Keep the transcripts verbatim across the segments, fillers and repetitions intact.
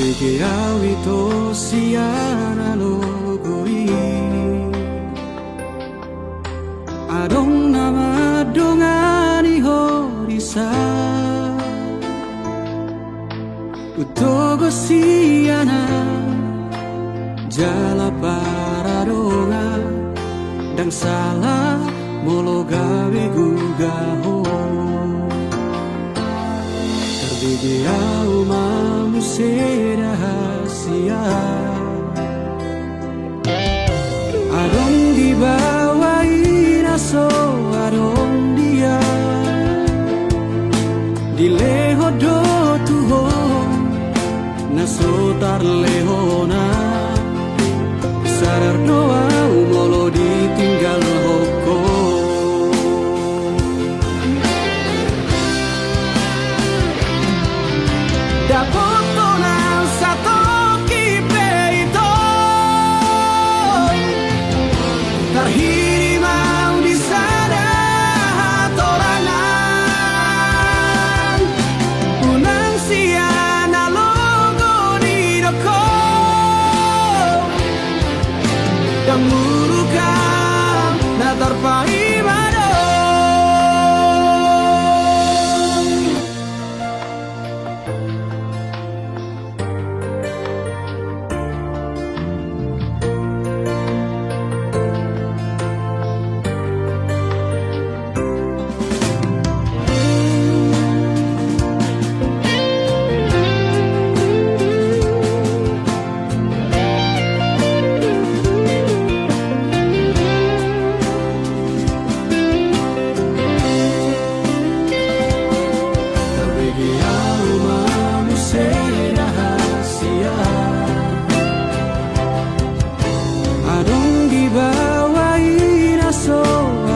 Bege au ito sian na logo i. Adong na mandongani ho dison. Hutogu sian au jala paradongan, ndang sala molo gabe guga ho. Tarbege au ma muse rahasia. Adong di baoa i na so adong dia. Dilehon do tu ho na so tarlehon au. Sadar do au molo ditinggalhon ho. Dapothon au satongkin pe ito. Tarhirim au di sada hatorangan. Unang sian na logo didok ho. Ndang muruk au na tarpaima do. Tarbege au ma muse rahasia. Adong di baoa i na so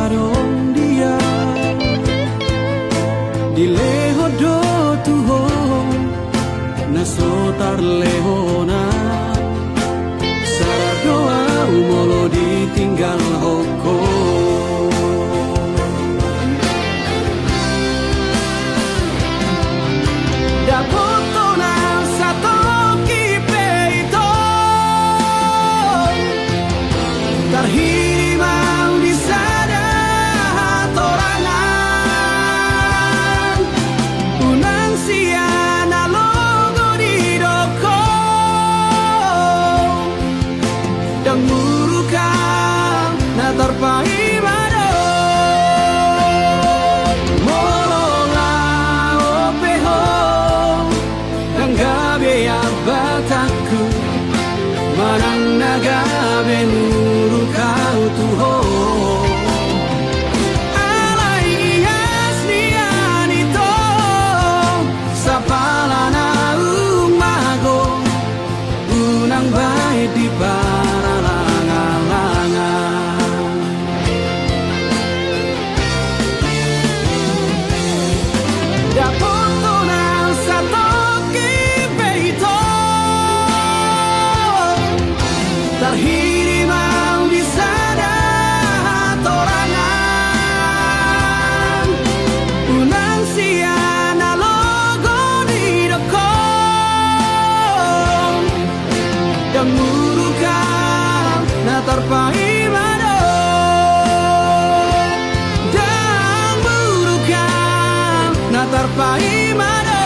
adong dia. Dilehon do tu ho na so tarlehon au. Sadar do au molo ditinggalhon ho. Dapothon au satongkin pe ito. Tarhirim au di sada hatorangan. Unang sian na logo didok ho. Ndang muruk au na tarpaima do. Molo laho pe ho ndang gabe ambatanku. Manang na gabe muruk au tu ho. Alai ias nian ito. Sapala naung mago. Unang bahen di paralanglangan. Dapothon au satongkin pe ito. Tarhirim au di sada hatorangan. Unang sian na logo didok ho. Ndang muruk au na tarpaima do. Ndang muruk au na tarpaima do.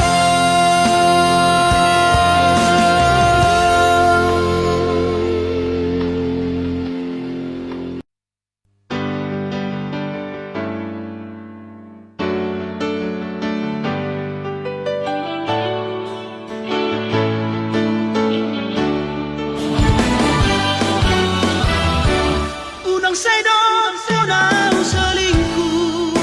Unang sai dohon au selingkuh.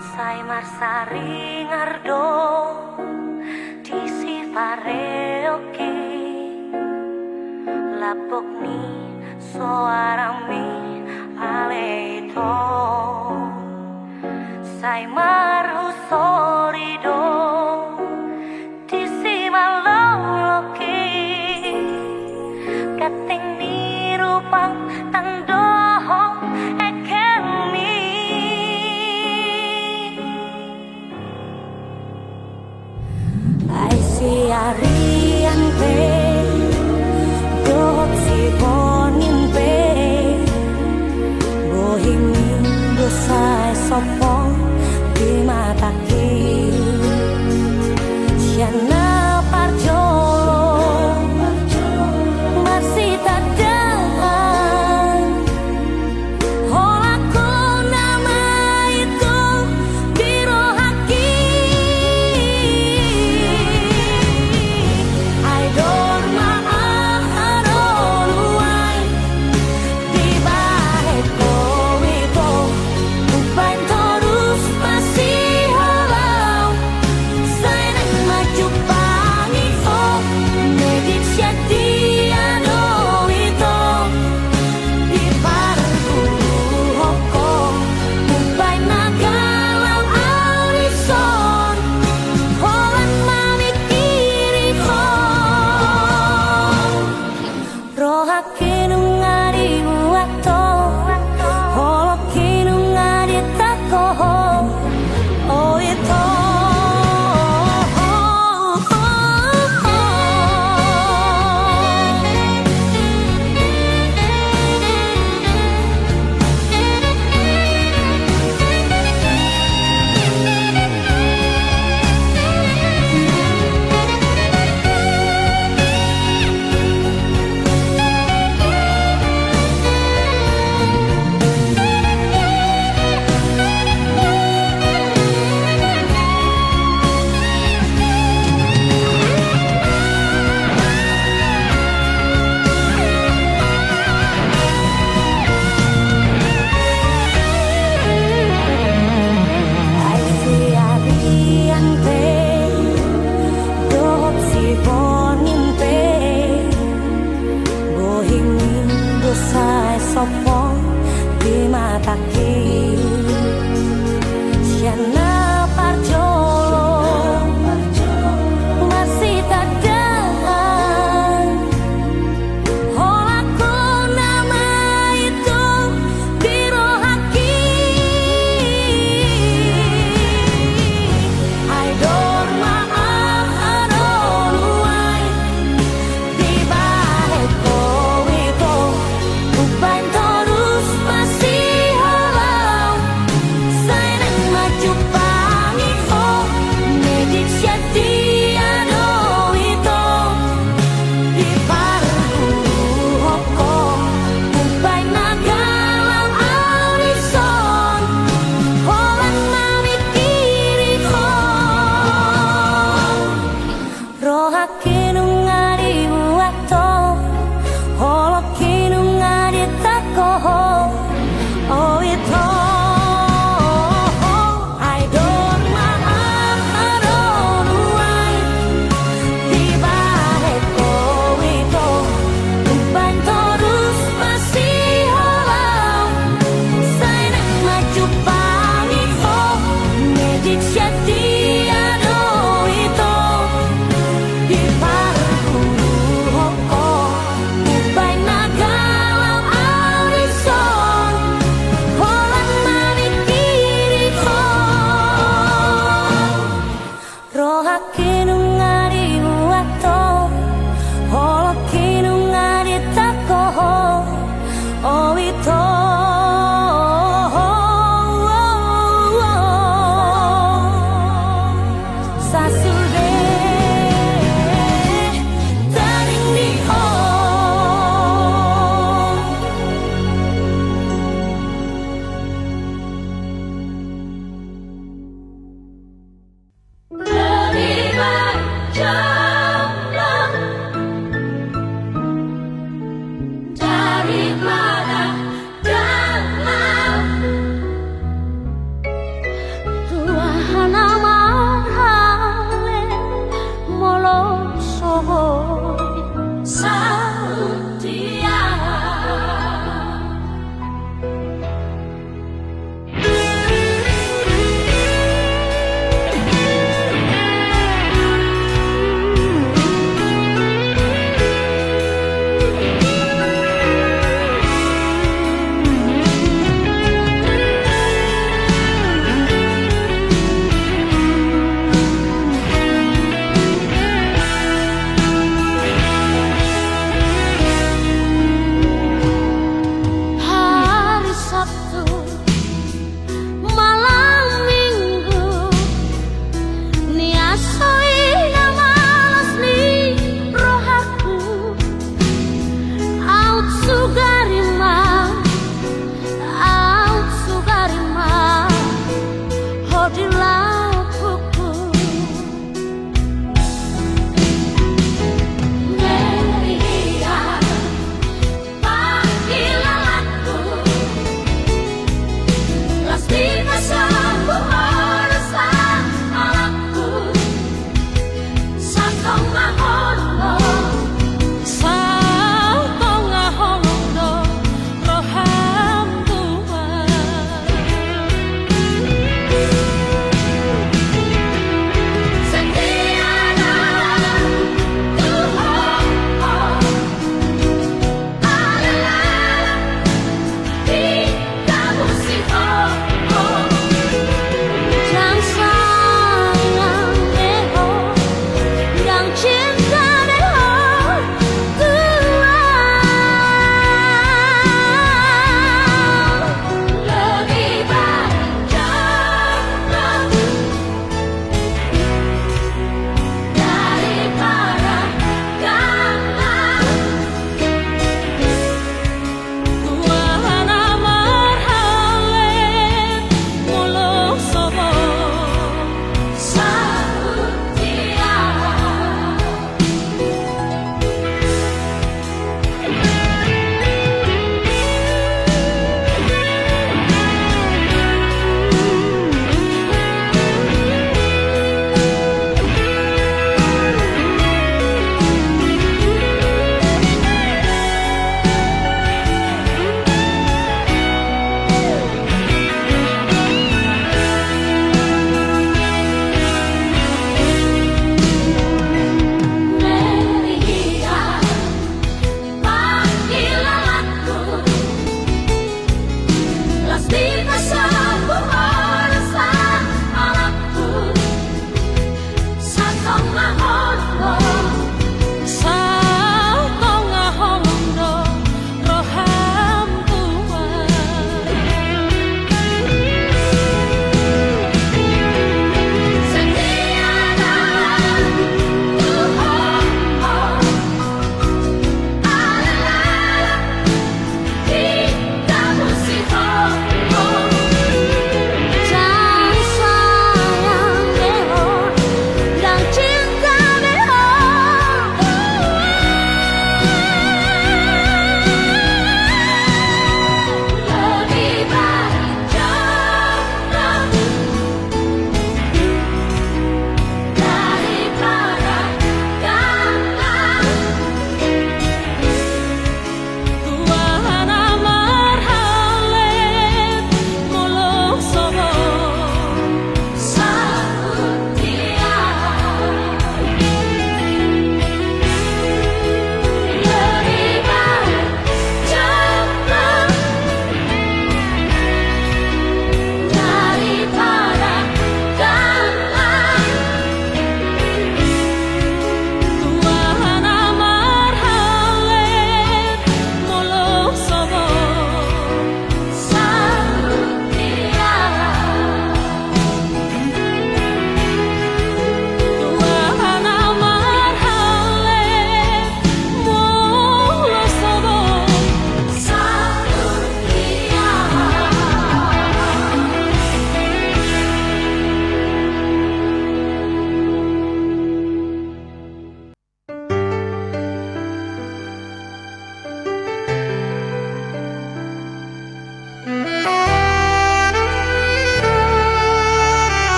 Sai marsaringar do di sipareongki, lapok ni soarangmi ale ito. Sai marhusori do di simaloloki, ganteng ni rupam tang dohot engkelmi. Ai siarian pe dohot siponginan pe, bohim do sai sompong di matangki.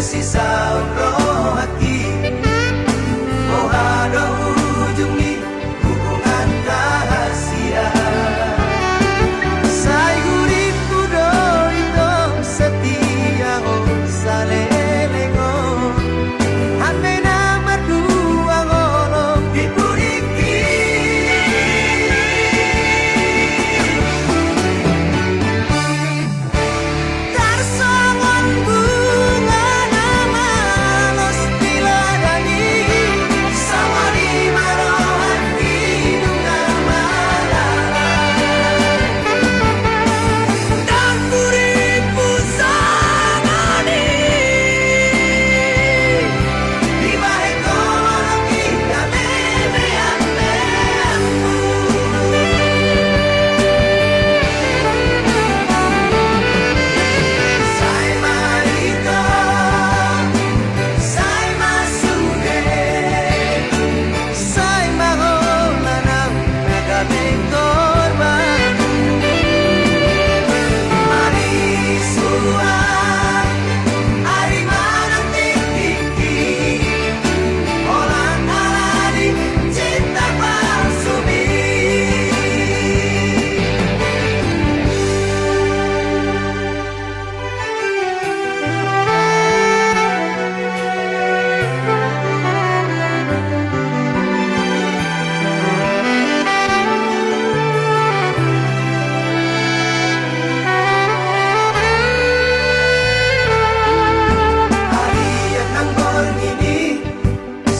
Sisaut rohangki, boha do ujung ni hubungan rahasia. Sai hurippu do i tong setia, o saleleng on. Hami na marduang holong di pudingki. Tarsongon bunga na malos di ladang i, songon i ma rohangki nunga malae. Ndang hurippu songon i, dibahen holong i hamemean.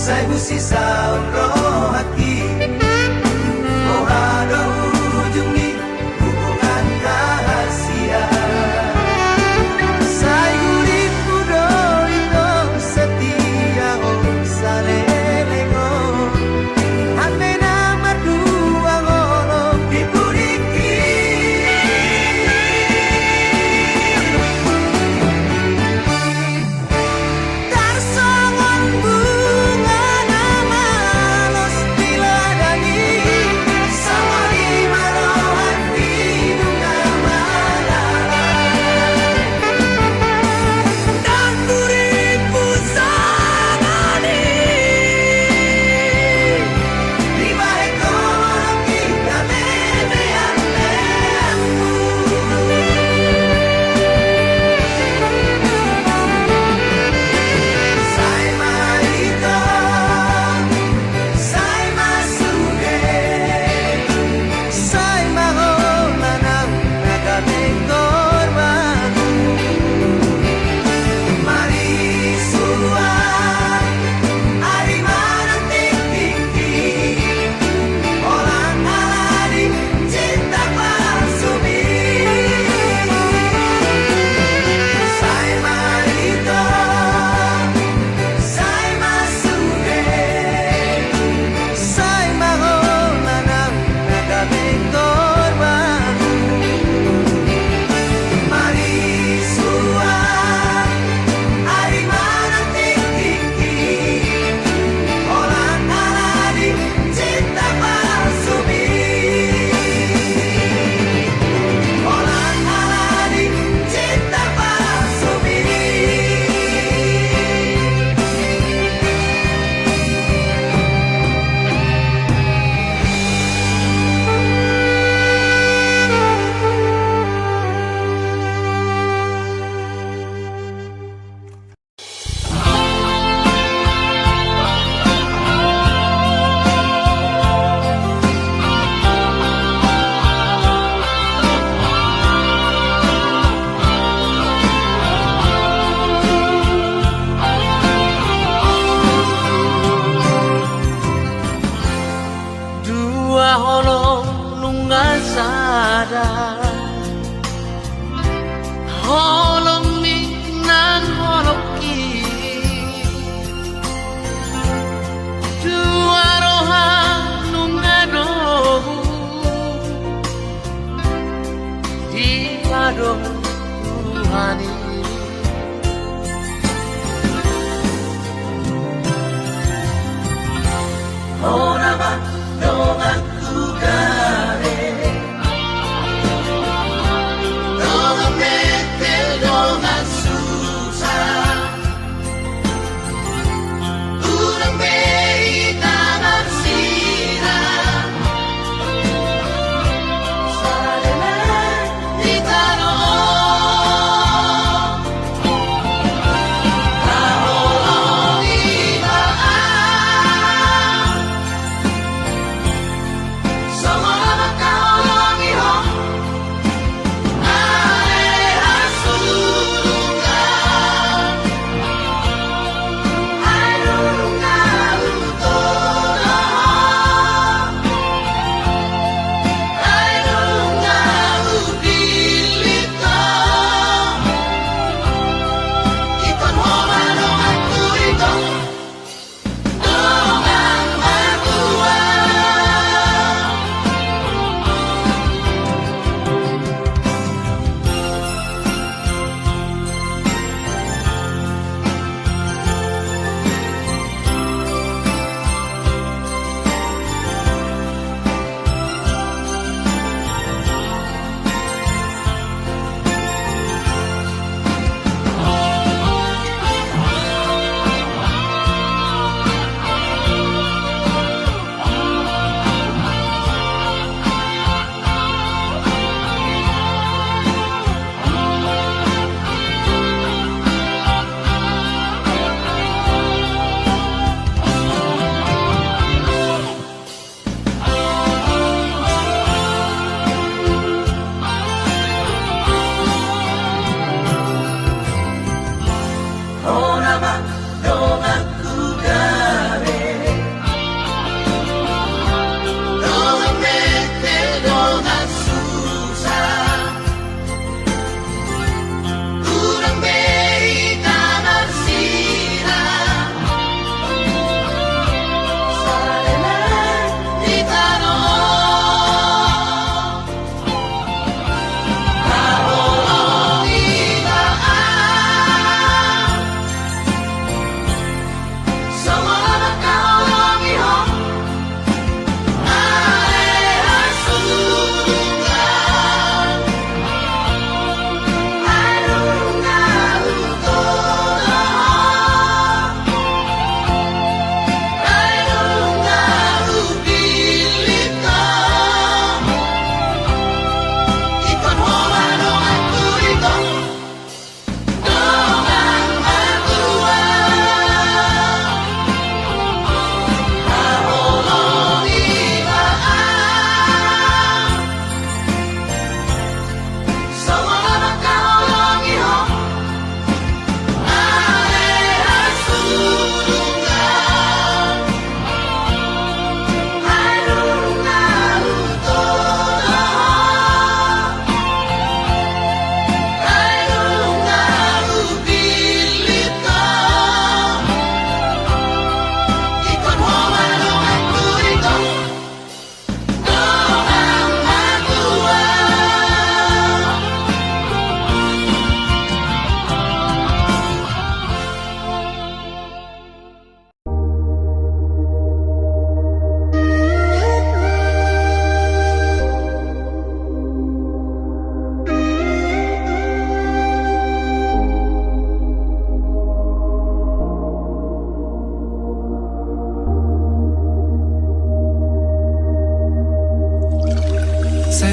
Sai husisaut rohangki, boha do ujung ni hubungan rahasia. Sai hurippu do i tong setia, o saleleng on. Hami na marduang holong di pudingki. Tarsongon bunga na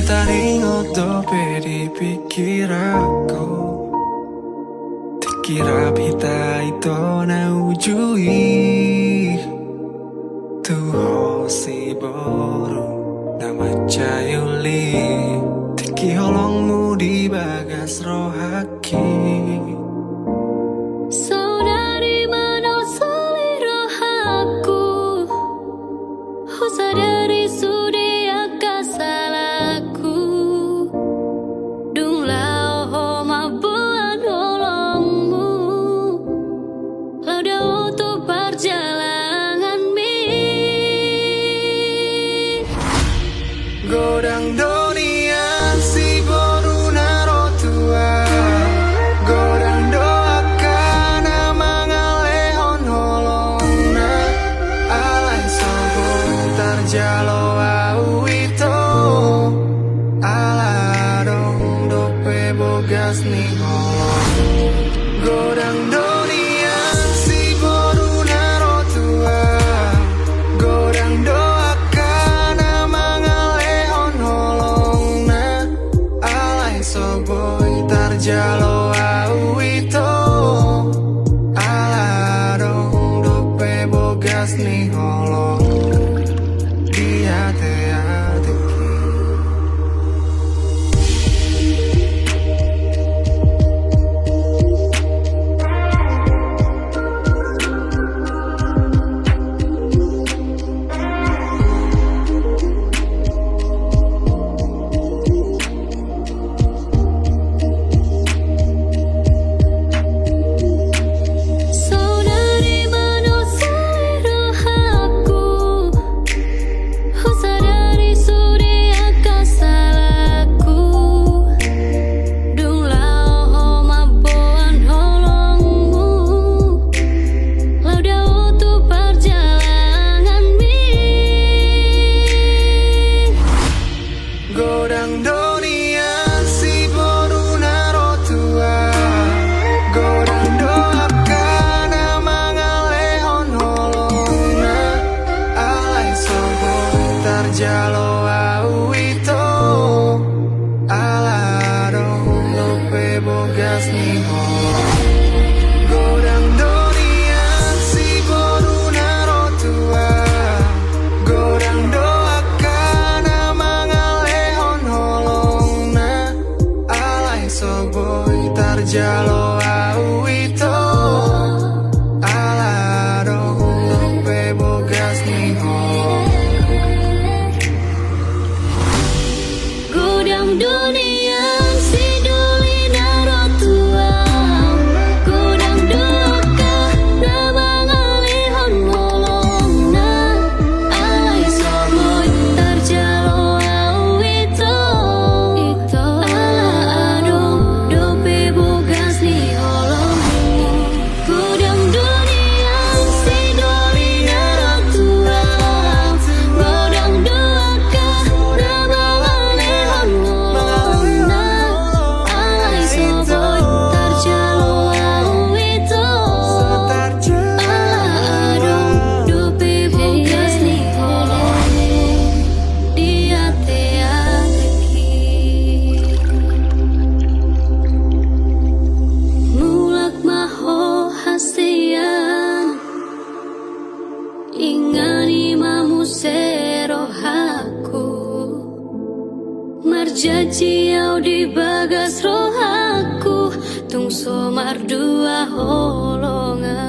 Taringot dope di pikiranku, tingki rap hita ito na uju i. Tu ho si boru na mansai uli, tingki holongmu di bagas rohaki. Saudari, molo soli rohangku, husadari sude angka salangku. Dung laho ho mamboan holongmu, laho dao tu parjalanganmi. Godang do nian si boru na ro tua, godang do angka na mangalehon holongna. Alai so boi tarjalo au ito, ala adong dope bogas ni holong. Godang do nian si boru na ro tua, godang do angka na mangalehon holongna. Alai so boi tarjalo au ito, ala adong dope bogas ni holong di ateateki. Saudari, molo soli rohangku, husadari sude angka salangku. Dung laho ho mamboan holongmu, laho dao tu parjalanganmi. Godang do nian si boru na ro tua, godang do angka na mangalehon holongna. Alai so boi tarjalo au ito, ala adong dope bogas ni holong. Godang do nian si boru na ro tua, godang do angka na mangalehon holongna. Alai so boi tarjalo au ito, ala adong dope bogas ni holong. Godang do nian si doli na ro tua, godang do angka na mangalehon holongna. Alai so boi tarjalo au ito, ala adong dope bogas ni holong. Godang do nian si doli na ro tua, godang do angka na mangalehon holongna. Alai so boi tarjalo au ito, ala adong dope bogas ni holong di ateateki. Mulak ma ho hasian, ingani ma muse rohangku. Marjanji au di bagas rohangku, tung so mardua holongan.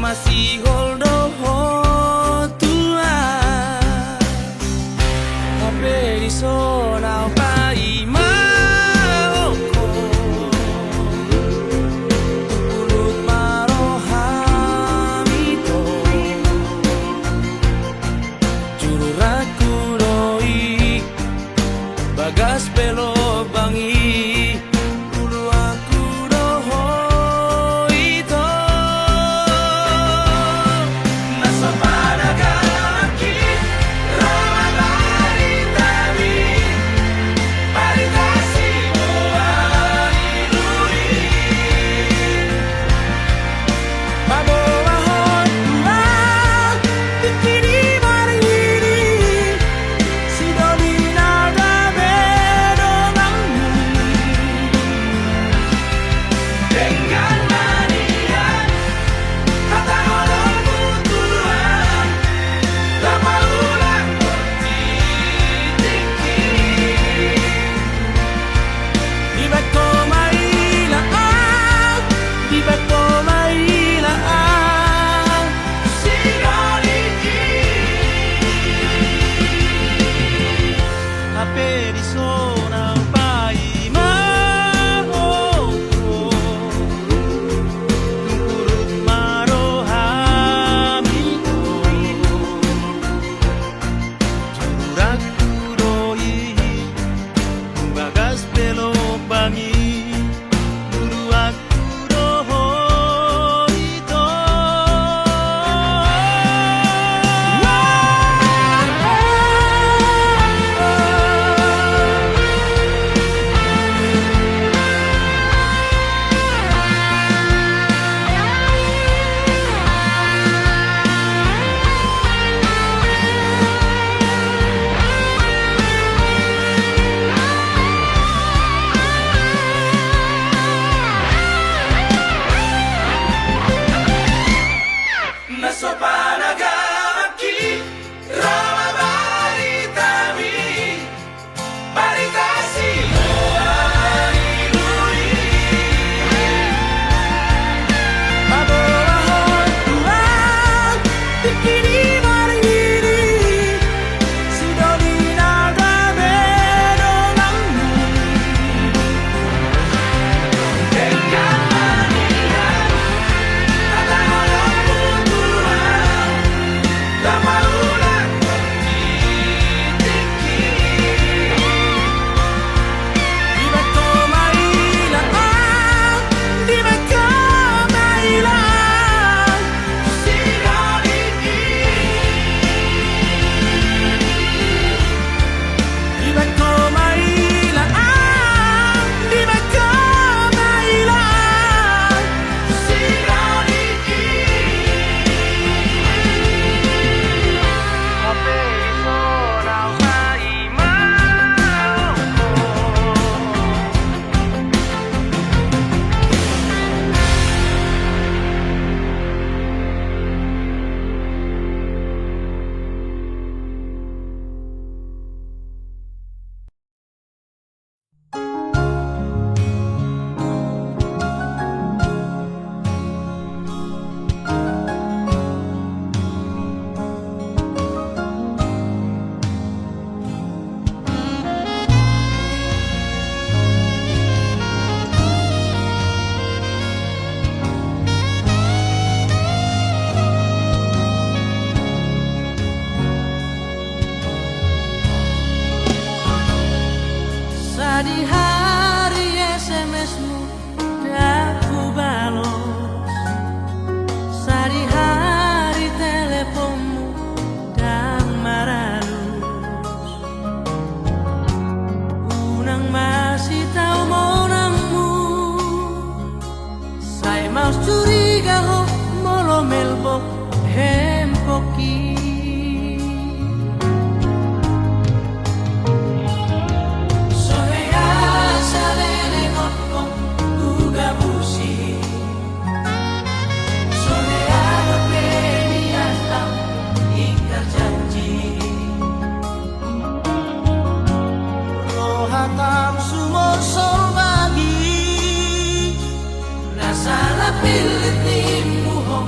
Sihol do ho Tuhan, hape dison ahu paima ho. Turpuk ma roham ito, juru ragu do i, bagas pe lobang i, uluanku do ho ito. Na so panagangki, ro ma baritami, barita simuar i. Paboa ho Tuhan, tingki ni marhini, sidoli na gabe donganmu. Denggan ma nian hata holongmu Tuhan, lapaulak tingki. Dibahen ho ma ila ahu, dibahen ho ma ila ahu, sidoli i. Hape dison ahu paima ho, turpuk ma roham ito. Juru ragu do i, bagas pe lobang i, uluanku do ho ito. Na so panagangki, ro ma baritami, barita simuar i. Paboa ho Tuhan, tingki ni marhini, sidoli na gabe donganmu. Denggan ma nian hata holongmu Tuhan, lapaulak tingki. Dibahen ho ma ila ahu, dibahen ho ma ila ahu, sidoli i. Dibahen ho ma ila ahu, dibahen ho ma ila ahu, sidoli i. Hape dison ahu paima ho. Sadihari S M S-mu ndang hubalos, sadihari teleponmu ndang maralus. Unang ma sitau monangmu, sai maus curiga ho molo melbok hempokki. So hea saleleng ompung hugabusi, so hea dope nian ahu ingkar janji. Rohatam sumorso bagi, na sala pillit nimmu ho,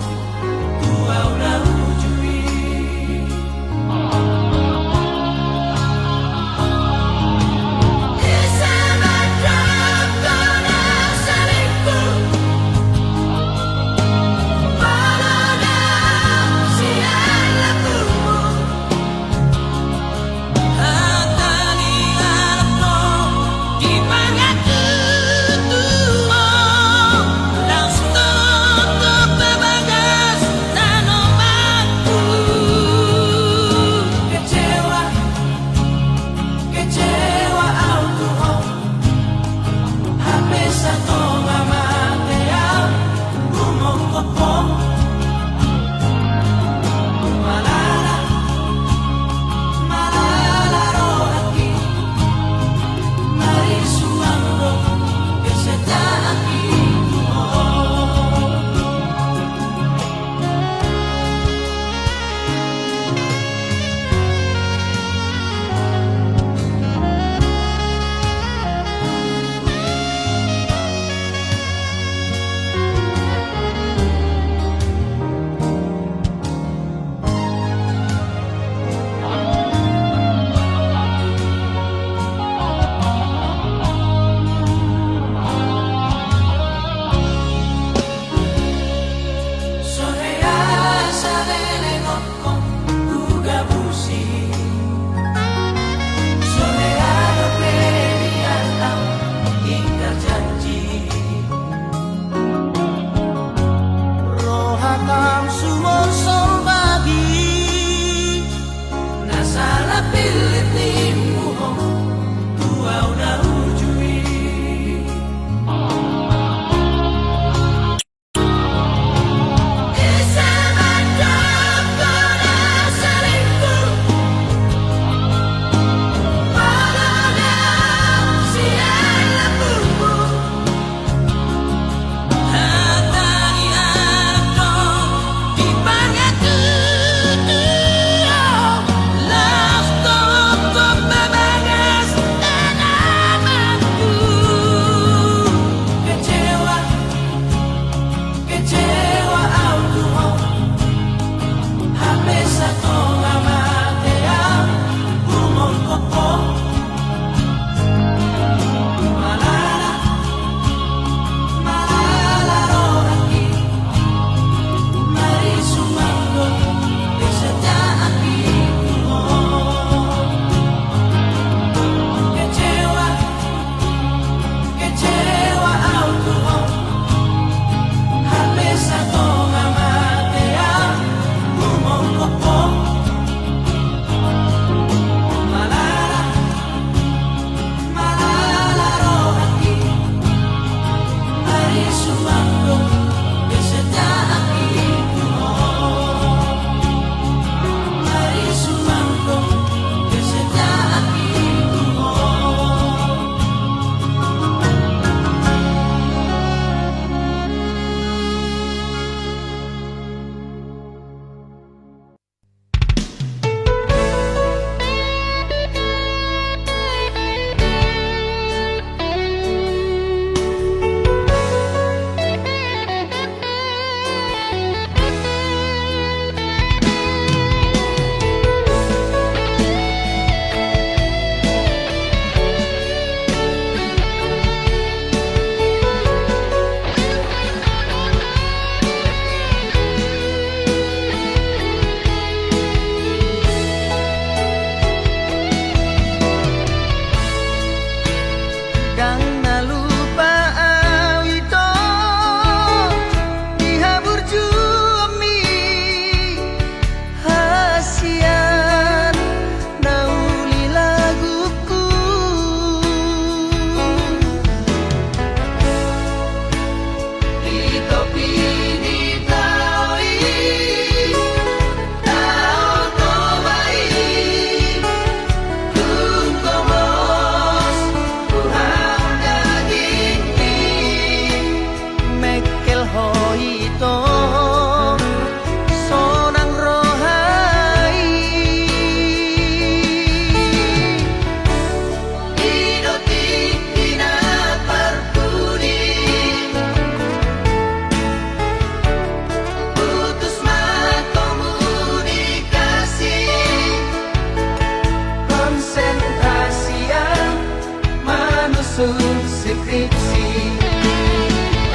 Skripsi.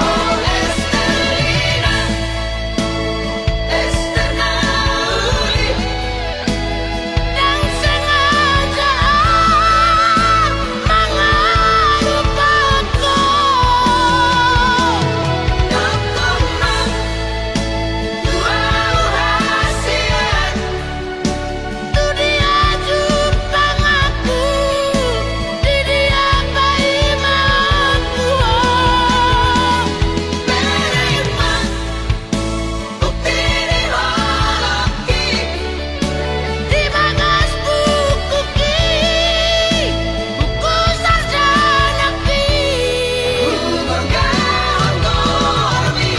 Oh, Esterlina, Esterna uli. Dang sengaja au mangalupaon ho. Dang tong ma tu au hasian. Tu dia jumpang aku, di dia paimaonku ho. Bere ma bukti di holongki, di bagas bukuki. Buku sarjanaki. Hugorgahon gormi.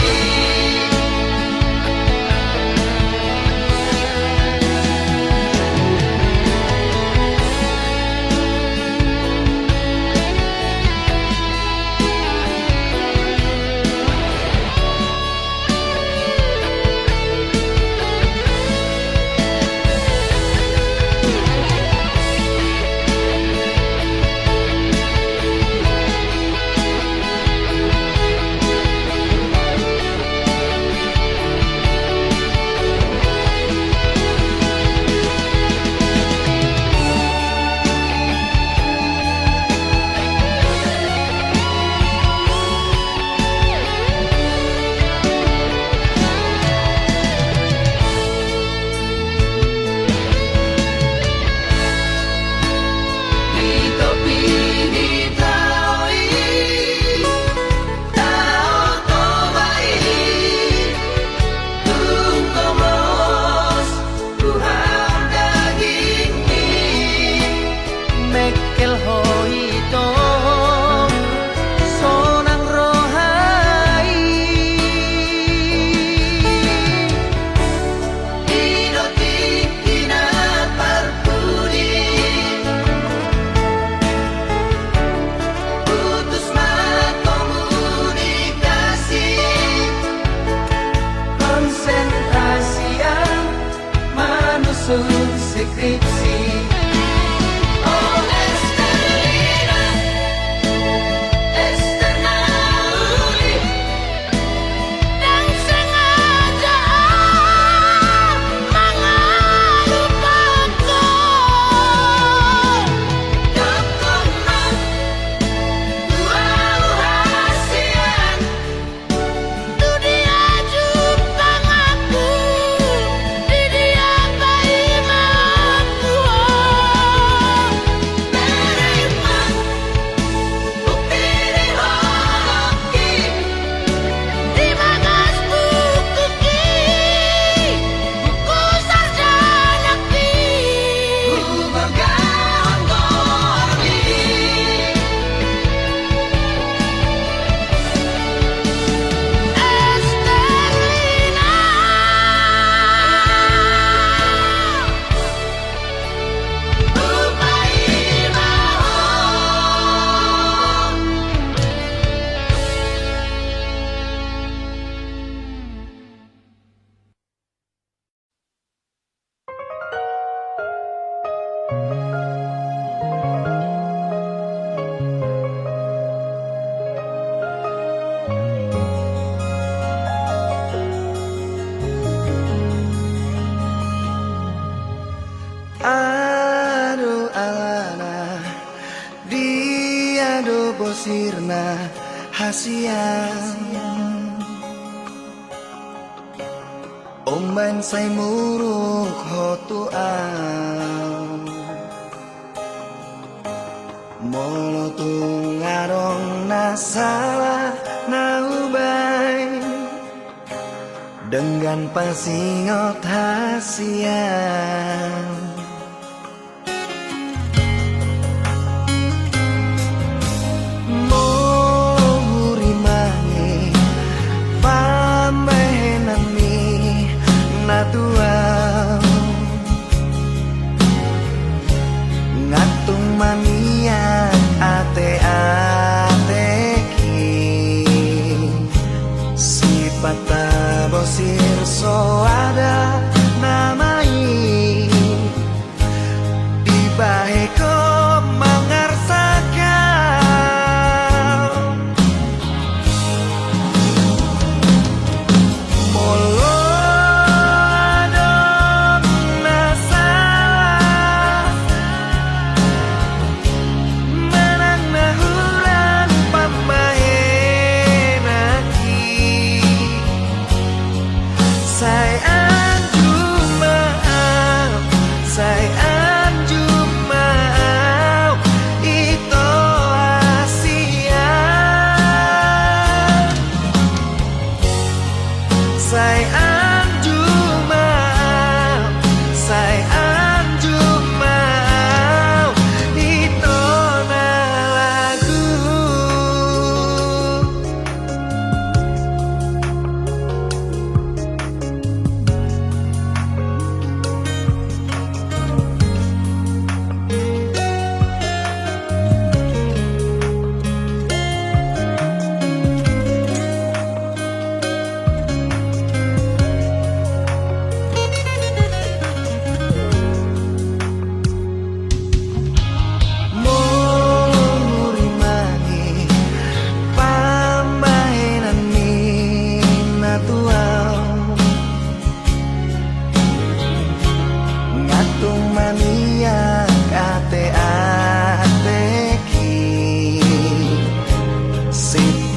Mengkel ho ito sonang roha i. I do tingki na parpudi. Putus ma komunikasi. Konsentrasi au manusun skripsi. Oh, Esterlina, Esterna uli. Dang sengaja au mangalupaon ho. Dang tong ma tu au hasian. Tu dia jumpang aku, di dia paimaonku ho. Bere ma bukti di holongki, di bagas bukuki. Buku sarjanaki. Hugorgahon gormi. Esterlina. Hupaima ho. Aduh, alana, dia do bosirna hasian. Umbaen sai muruk ho tu au. Molo tung adong na sala na hubaen, denggan pasingot hasian. Molo hurimangi pambahenanmi na tu au, nga tung maniak ateateki. Sipata bosir so ada nama i. Dibahen ho mangarsakan.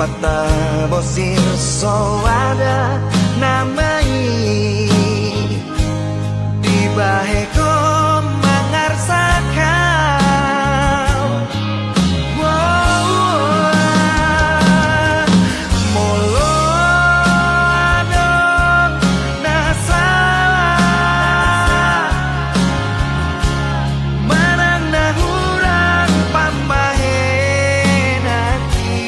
Patabosir soada nama i, dibahen ho mangarsakhon. Molo adong na sala manang na hurang pambahenan i,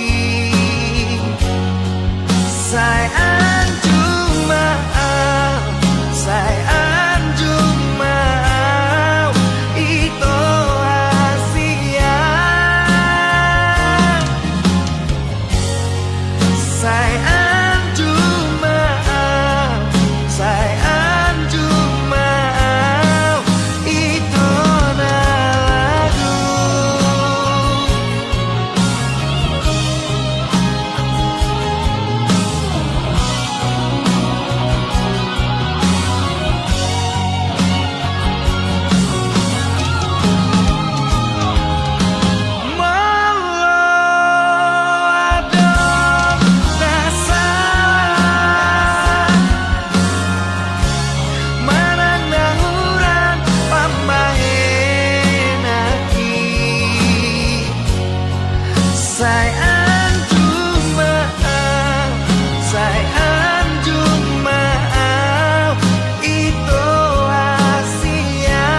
sai anjung ma au, sai anjung ma au, ito hasian. Sai anjung ma au, sai anjung ma au, ito na lagu. Molo adong na sala manang na hurang pambahenan i, sai anjung ma au, sai anjung ma au, ito hasian.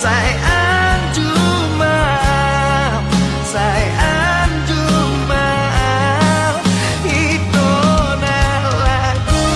Sai anjung ma au, sai anjung ma au, ito na lagu.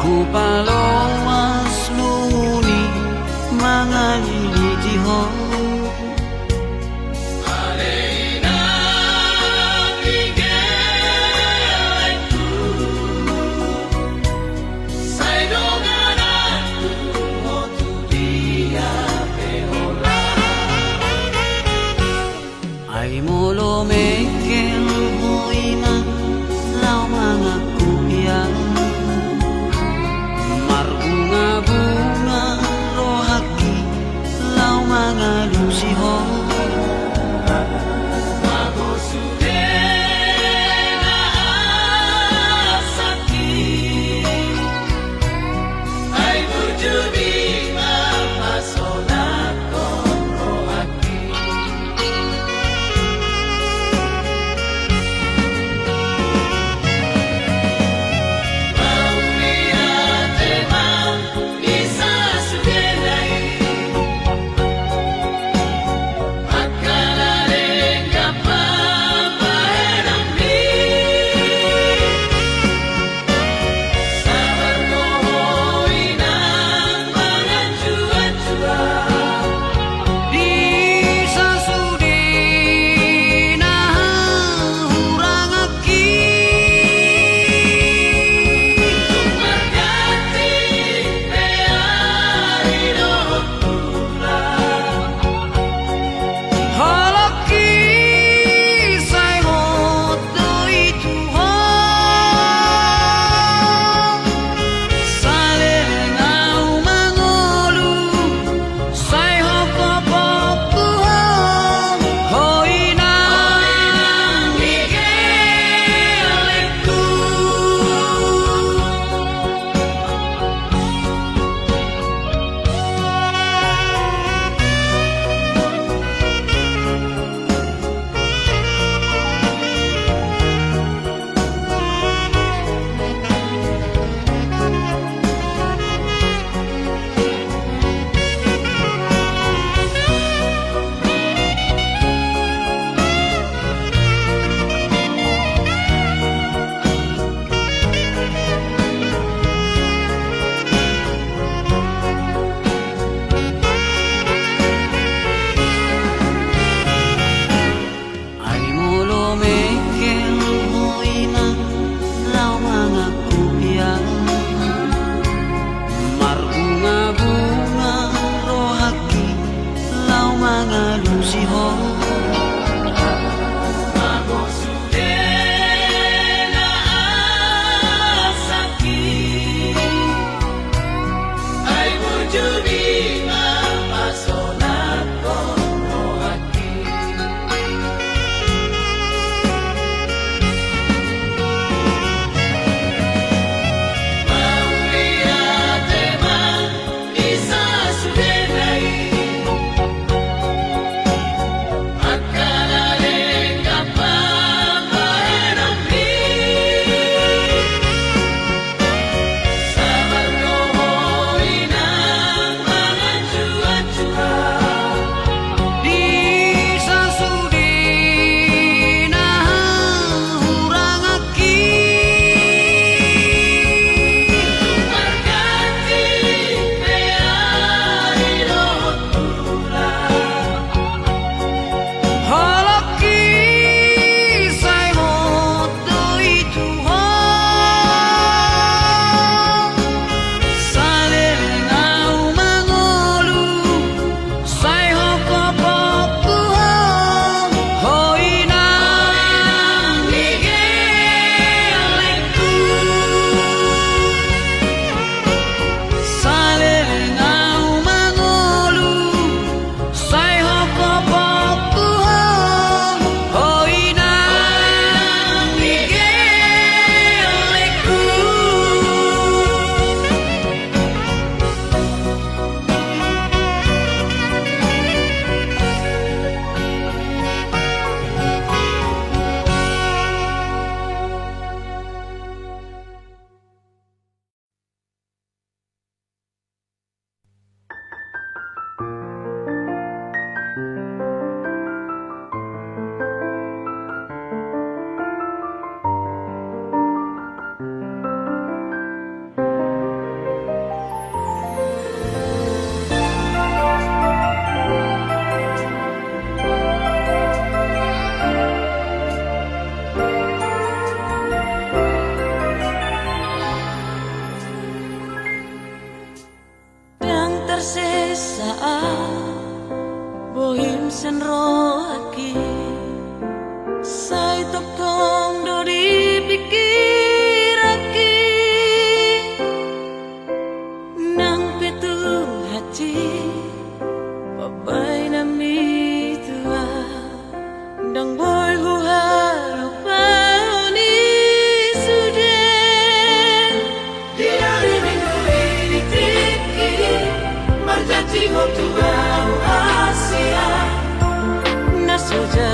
Hupaloas lungun i mangaliliti ho. Ai molo mengkel ho inang laho mangangkup ia, marbungabunga rohangki laho mangalusi ho. Sesa bohim sian rohangki, sai tongtong do di pingkiranki. Nang pe tu hansit pambahenanmi tua, ndang boi huhalupahon i sude. Di ari Minggu i di tingki, marjanji ho tu ahu, Asia. Na so ja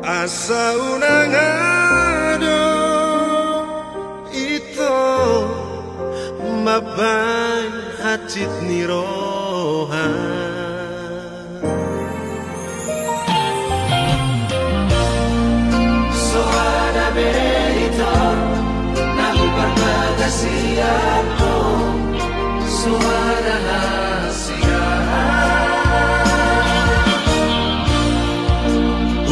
Asa unang adong ito mambahen hansit ni roha. So ada be ito na huparbagas sian ho, so ada hasian.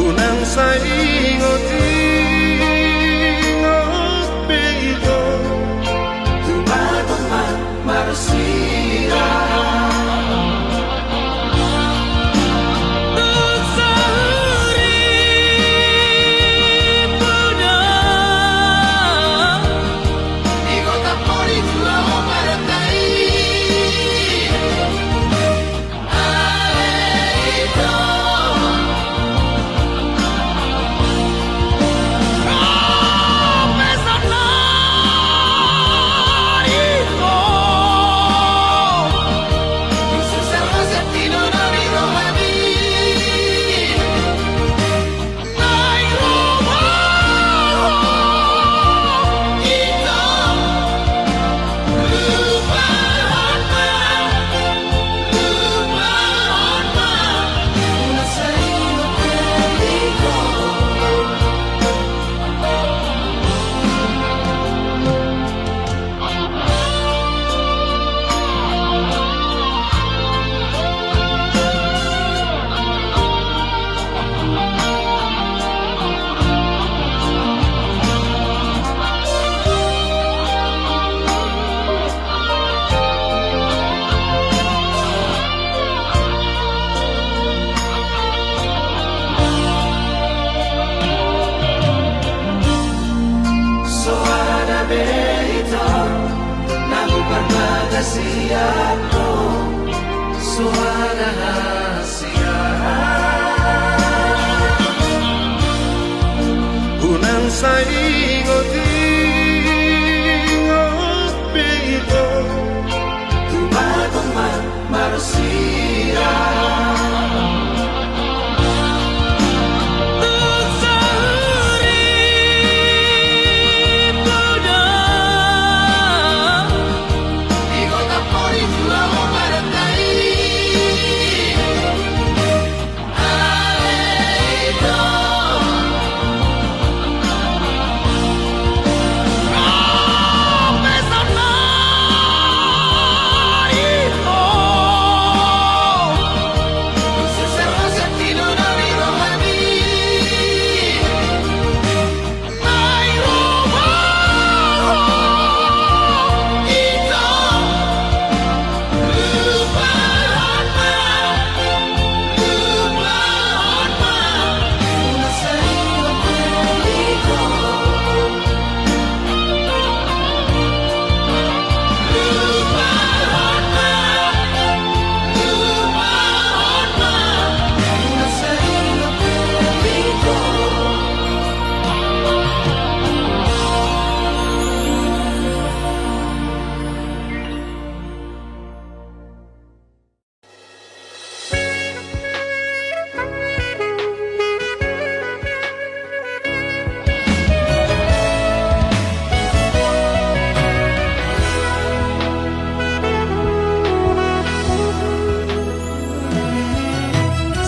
Unang sai ingot-ingot be ito, tumagon ma marsirang. So ada be ito na huparbagas sian ho, so ada hasian. Unang sai ingot-ingot be ito, tumagon ma marsirang.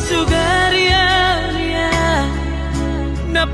Sugari au ia na